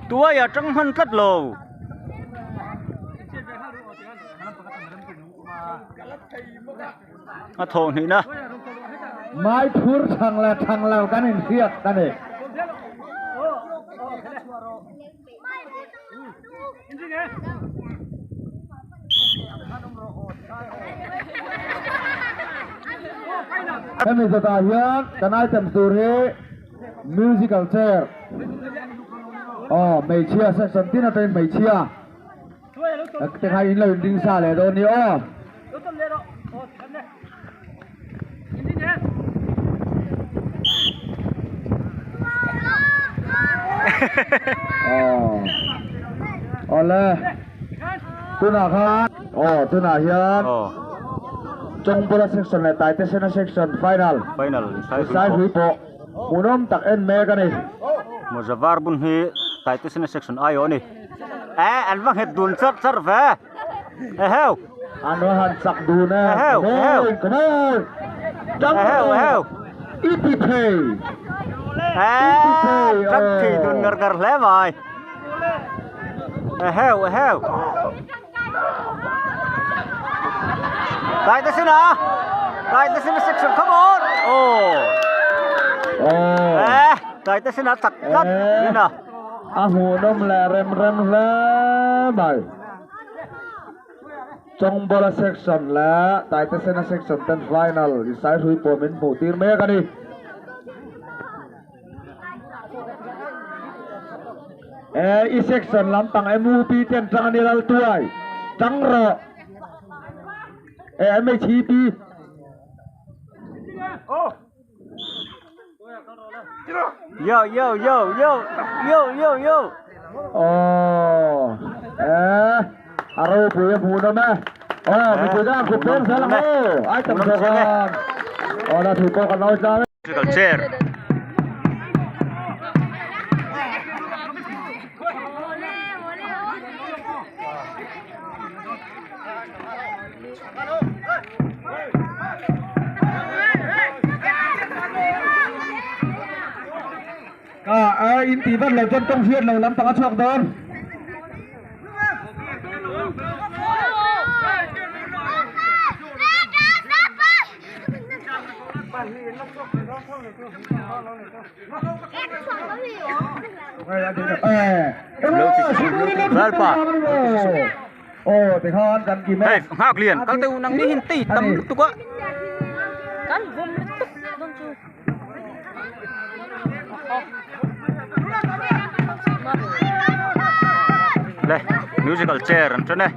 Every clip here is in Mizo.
Tuai a tang hman tlat lo. A thawh hnihna. Mai phur thang leh thang lo kan inhriat a ni. Hemi zawtah hian kan item tur hi musical chair aw hmeichhia section tin atangin hmeichhia te kha in lo inring sa leh dawn ni aw. Awle tunah khan aw tunah hian Chawngpula section leh Taitesena section final final sai hlui pawh hmuhnawm tak en mek a ni. Mawza var bun hi Taitesena section aiawh a ni. Eh an va nghet dun charh charh ve. Eheu. An va han chak dun e. Eheu, eheu. Come on. Come on. Eheu, eheu. I ti thei. Eh, tang thei dun ngar ngar hle mai. Eheu, eheu. Dai te sin a. Dai te sin section come on. Oh. Oh. Eh, dai te sin a chak tlat. Rina. A hmuhnawm leh rem rem hle mai. Chawngbawla section leh Taitesena section ten final insai hrui pawh min hmuh tir mek a ni. E i section lampang MUP ten tang a ni lal tuai tang rawh e MHEP. Yo yo yo yo yo yo yo. Oh, eh, a ropui a hmuh nawm e. Oh, mipui dang kut peng zel ang aw. Ai tam zawk ang. Oh, la thu pawh kan lo tlang e. Musical chair. Ka a in ti vat lo chuan tawng hriat lo lampang a chhuak dawn. Lalpa. Aw tikhan kan kim e. Hei nghak lian kal teu nang ni hin tei tam lutuk a. Kan vum lutuk dawn chu. Le musical chair an ṭan e.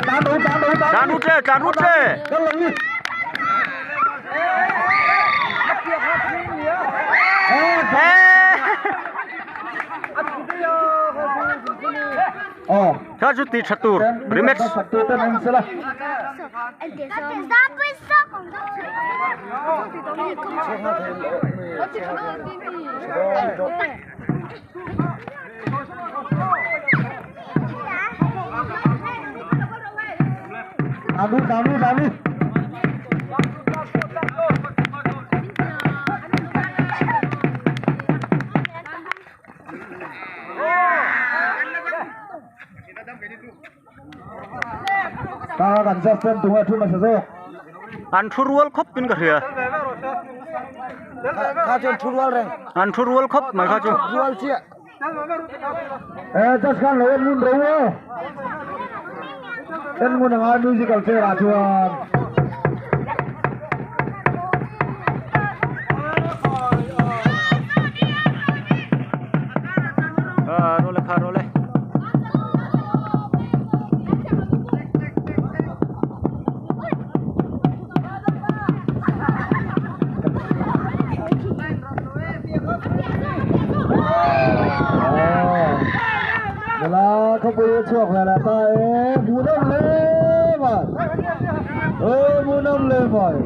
Tlan rut le tlan rut le. Kha chu ti tha tur rematch. An thu rual khawp in ka hria. An thu rual khawp mai kha chu. Rawle kha rawle. Nula khawpui a chhuak ve leh ta e, hmuhnawm hle mai, e hmuhnawm hle mai.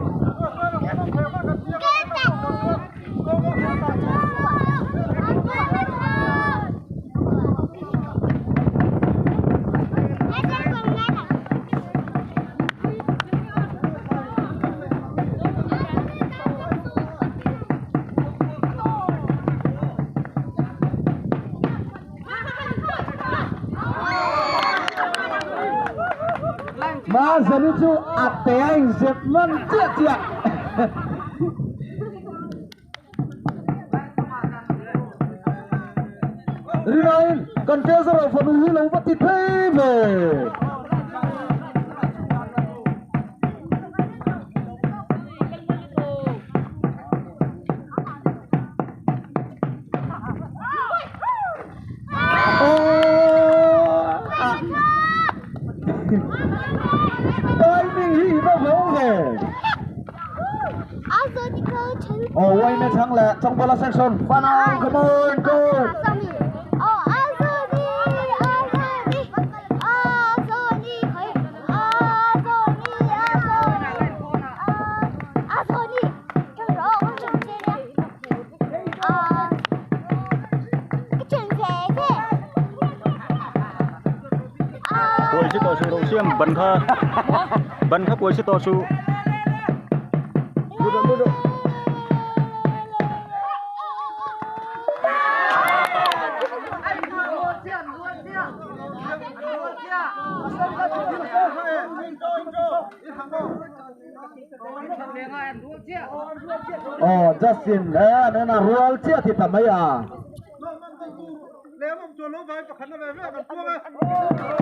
Mahse chu a te a inzep man chiah chiah. Rinain kan Treasurer fanu hi lo va ti phei ve. Timing hi va vo ve. Oh, wait na chang le, chong bola section. Fanang, come on, go. Kuai si tawh suh ro siam ban kha ban kha kuai si tawh suh. Aw Justin e an en a rual chiah ti ta mai a.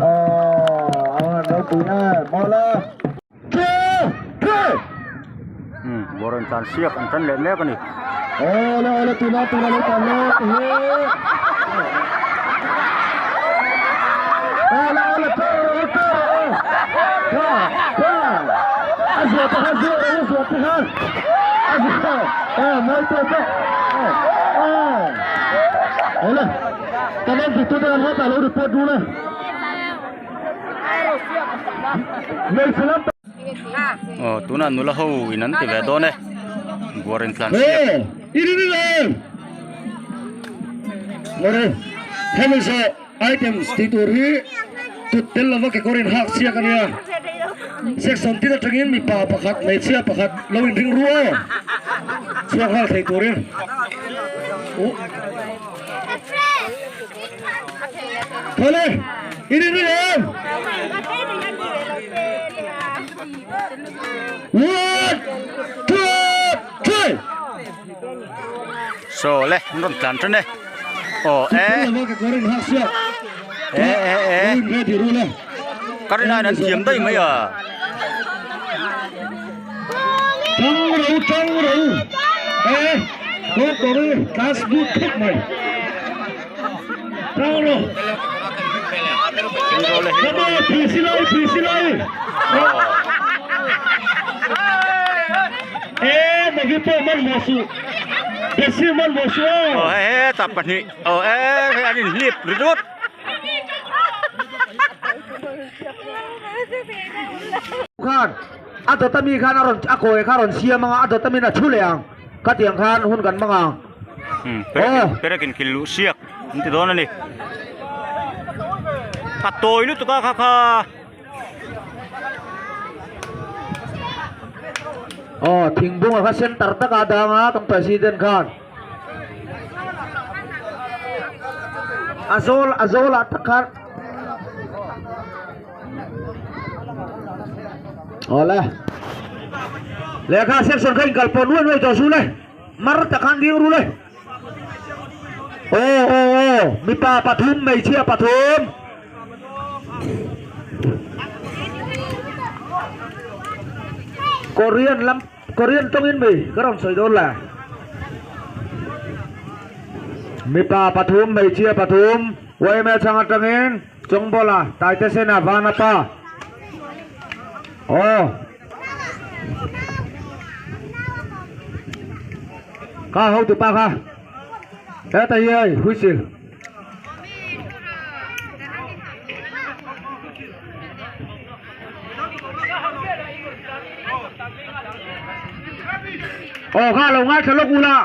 Aw an ropui e mawla. Warren tan siak an tan leh mek a ni. Awle awle tuna tuna lo tan mek hi. Awle awle per per tha tha. A zua te khan zua a zua te khan. A zua e mai te te. Awle kanan tu te kan hata lo report ru le. Hmeichhe lam Aw tunah nula ho in an ti ve dawn e buar in tlan siak. Ngawrh hemi zawh items tih tur hi tut tel lova kekawr in hak siak a nia. Section tin atangin mipa pakhat hmeichhia pakhat lo in ring ru aw chhuak nghal thei turin. Thawle i ring ring em? One, two, three. So le an rawn tlan tan e. Aw e. E e e. Ka rin aiin an thiam daih mai a. Tang ro tang ro. E ko ko ri class good khop mai. Tang ro. Come on, phi lai phi lai. E magi po man mo su. Besi man mo su. Aw he he tap pahnih. Aw e hei an inhlip ringawt. Khan a dawt ami khan a rawn a kawi kha a rawn siam anga a dawt amin a thu leh ang ka tiang khan hun kan hmang ang. Hmm perek perek in kilh luh siak an ti dawn a ni. A tawi lutuk a kha kha. Aw thingbunga kha center taka dang a kan president khan. A zawl a zawlah tak khan Awle lehkha section kha inkal pawh nuai nuai tawh su le mar tak khan ding ru le aw aw aw mipa pathum hmeichhia pathum Korean lam Korean tawngin mi ka rawn sawi dawn le mipa pathum hmeichhia pathum yma chhang atangin Chawngbawla Taitesena Vanapa aw kha hotu pa kha heta hi hei whistle. Aw kha lo ngaithla lawk ula.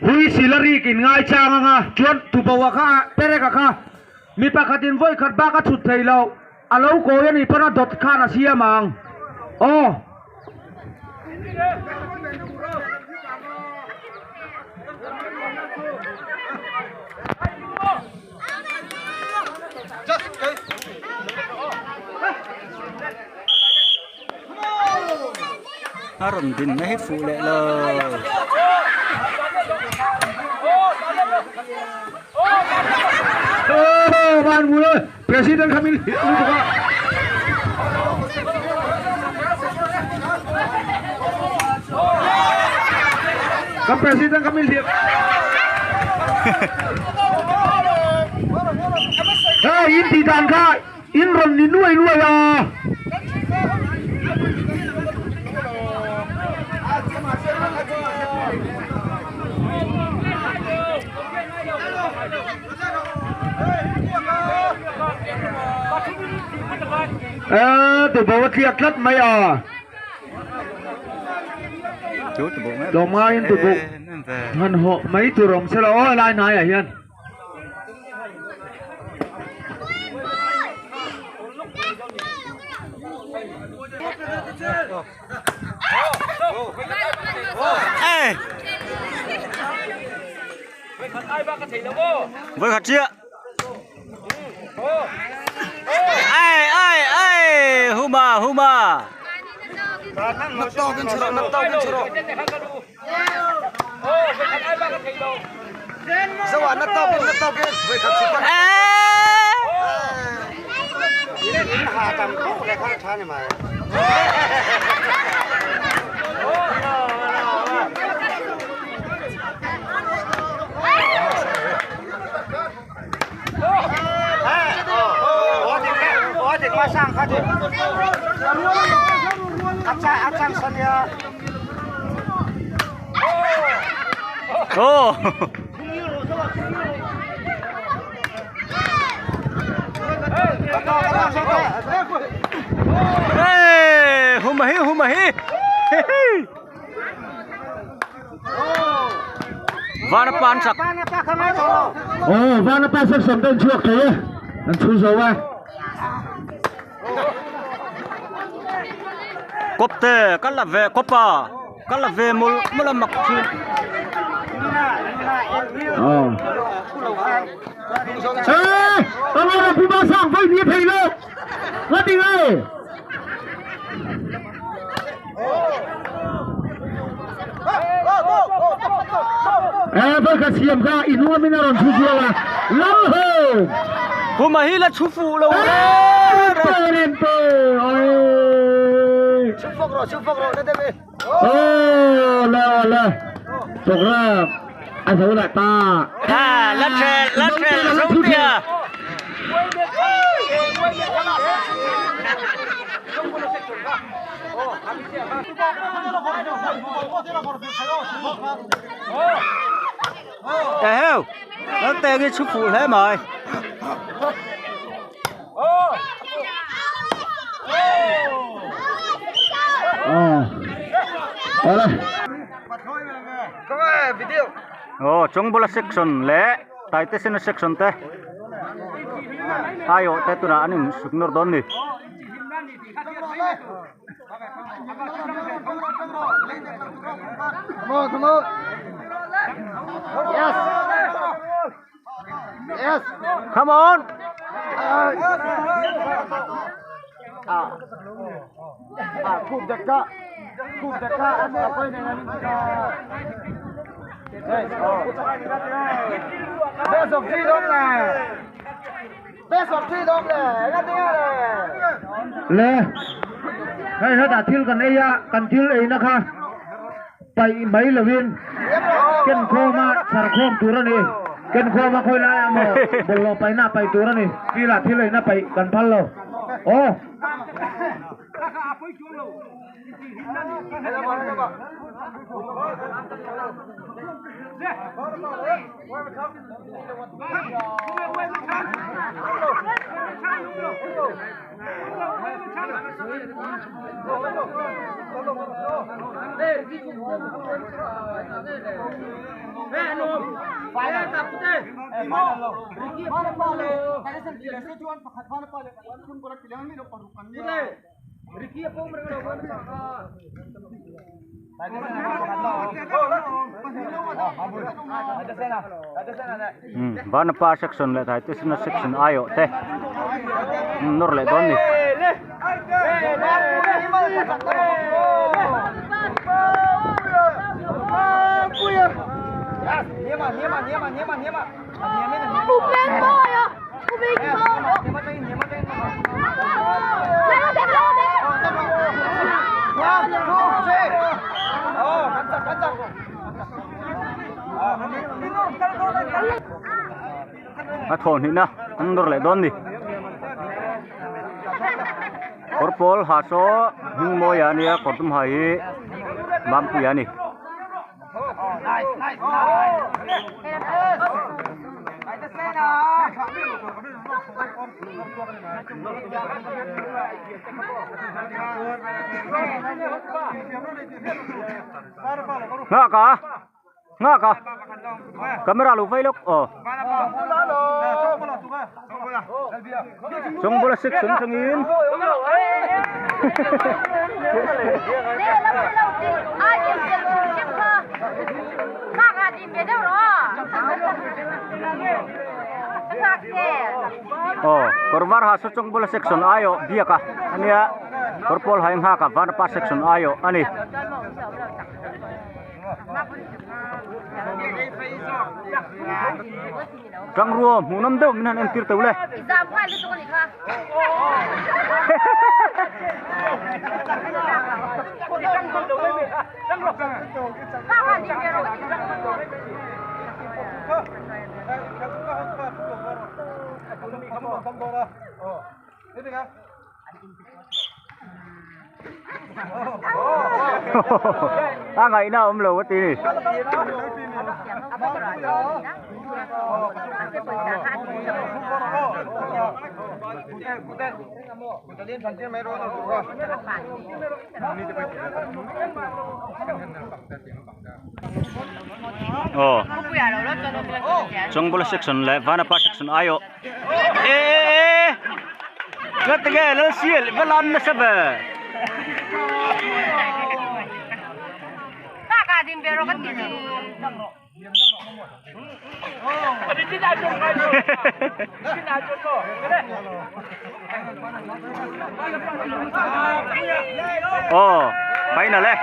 Hui silari kin ngai chang anga chuan tuboa kha pereka kha mi pakhatin vawi khat bak a chhut thei lo a lo kawi a nih pawn a dawt khan a siam ang aw. A rawn din na hi fuh leh lo. Aw van ngu le president kha min hrilh lutuk a. Kan president kha min hrilh. Hei in tih dan kha In rawn ni nuai nuai a. E tubo a tliak tlat mai a. Tlawmngaiin tubo han hawh mai tur awm se la aw helai hnaiah hian. Với khát chia. Ai ai ai huma huma. Oh. Hey, huma hi huma hi. Vanapa an chak. Aw, Vanapa section te an chhuak thei e, an chhu zo a. Kawp te ka la ve kawp a, ka la ve mawlh mawlh a mak thin. Aw. Ee, ka lo pu ba sang vai ni thei lo. Ngati nge? Eh, vai ka siam kha i hnung amin a rawn thu zual a. Lal ho! Kuma hi la thu fuh lo re. Rente, oi. Chu fok ro, chu fok ro, na deuh e. Oh, le le. Program a zo leh ta. À, la tre, la tre, la zo tia. Ê heo, nó tê cái chú phụ thế mày. Aw Chawngbola section leh Taitesena section te aiawh te tunah an insuk nawr dawn a ni. Come on. Le hei hetah thil kan ei a kan thil eina kha Paih mai lovin ken khawma chhar khawm tur a ni. Ken khawma khawi lai ah maw bawlhhlawh paihna paih tur a ni. Field ah thil eina paih kan phal lo. Aw. Vanapa section leh Taitesena section aiawh te an nawr leh dawn a ni. A thawhhnihna an nawr leh dawn ni. Kawr pawl ha saw hming mawi a nia kawr tum ha hi Mampui a ni. Nghak a nghak a camera lo vai lawk aw Chawngbawla section atangin Aw kawr var ha saw Chawngbawla section aiawh biak a ania kawr pawl ha nghak a Vanapa section aiawh a ni. Ṭangrua hmuhnawm deuh min han entir teuh le. A ngaihna a awm lo a ti ni. Aw Chawngbawla section leh Vanapa section aiawh. E e e Ngati nge lal sial va lan nasa ve. Oh, final eh.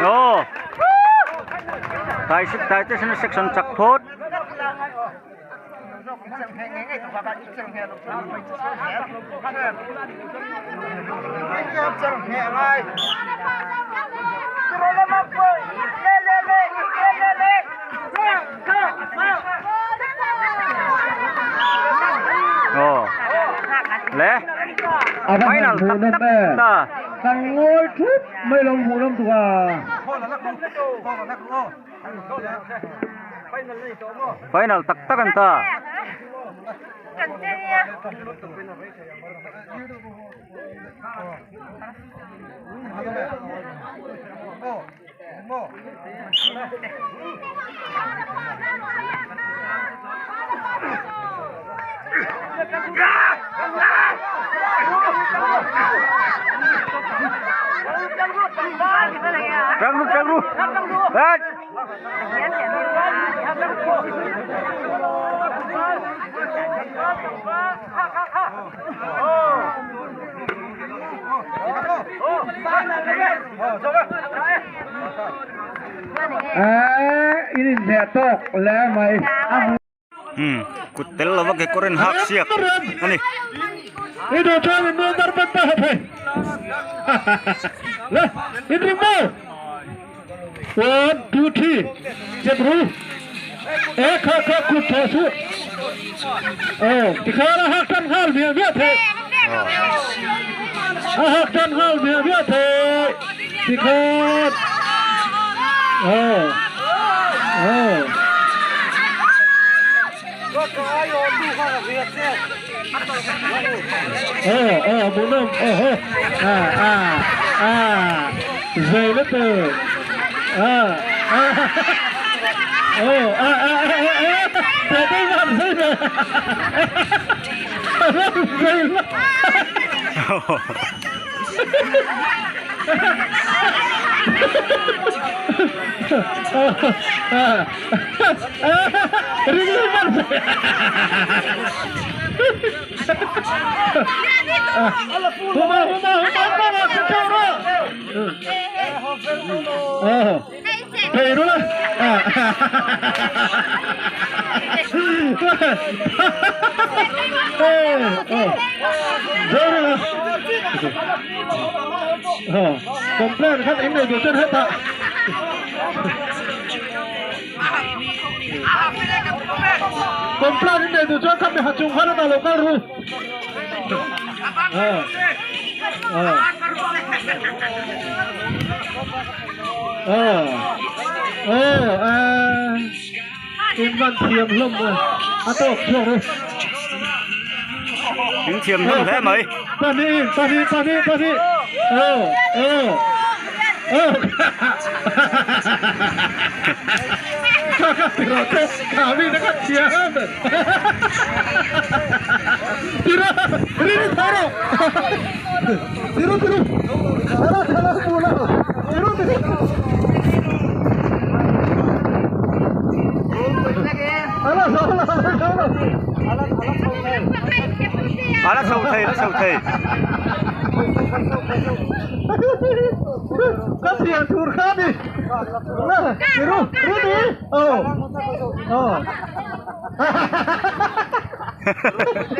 Aw Taitesena section chak phawt. Aw le final tak tak ta. Kan ngawi thup mai lo hmuh nawm tuk a. Final tak tak an ta. Trang ru trang ru. Hết. Eee in inhmeh tawk hle mai a hmu. Umm kut tel lova kekawr in hak siak a ni. I duh chuan in nuam bar ban ta hawp hei. Le in ring maw? One, two, three, chep ru. E kha kha kut thawh suh. Aw, tikhan a hak tan nghal miah miah theih. A hak tan nghal miah miah theih. Tikhan. Aw. Aw. Aw, aw, hmuhnawm. Aw haw. A, a, a. Zei lutuk. A, a. Aw, a, a, a, a, a. Teh teh van zei ve. Zei lutuk. Complain khan eng nei duh chuan hetah Complain in nei duh chuan kha mi ha chung khan a lo kal ru. In van thiam hlawm a tawk chhuak ru. In thiam hlawm hle mai. Pahnih pahnih pahnih pahnih. Aw aw aw. Kha kha ti rawh che kha mi te kha thiam. Ti rawh ri ri tho rawh. Ti ru ti ru. Thala thala hmu lo. Ti ru ti ru. Ala ala ala ala. A la chho thei la chho thei. Ka thian tur kha ni. Ti ru ri ni. Aw. Aw.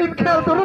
Inkhel tur